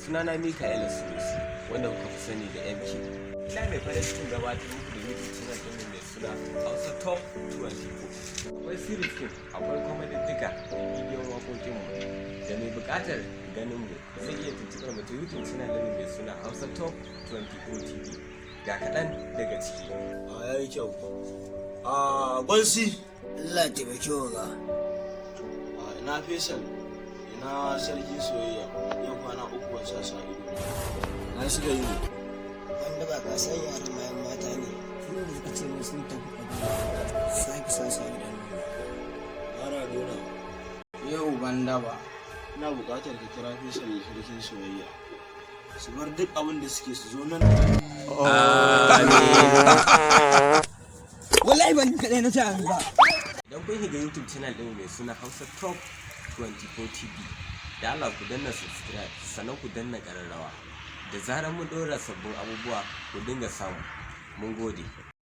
Sunana Mikaela Sunusi, wanda kuka fi sani da MK. Ina mai farin cikin gabatar muku da YouTube channel ɗinmu mai suna Hausa Top 24. Akwai series film, akwai comedy duka da bidiyon waƙoƙinmu. Da mai buƙatar ganin mu zai iya tuntuɓar mu ta YouTube channel ɗinmu mai suna Hausa Top 24 TV. Ga kaɗan daga ciki. A, yayi kyau. A gwansi. Allah ya taimaki wa. A ina Faisal, ina sarkin soyayya? Yau kwana 3 ban sa sa ido na suka yi ne. Wanda ba ka san yaran mayan mata ne, su ne suka ce min sun tafi Kaduna, sake sa su a gidan nuna. Maradona. Yau ban daba. Ina buƙatar ka kira Faisal da sarkin soyayya su bar duk abin da suke, su zo nan. Amin. Wallahi ban kaɗai na ci abin ba. Idan kun shiga YouTube channel ɗin mai suna Hausa Top 24 TV, da Allah ku danna subscribe, sannan ku danna ƙararrawa. Da zarar mun ɗora sabbin abubuwa, ku dinga samu. Mun gode.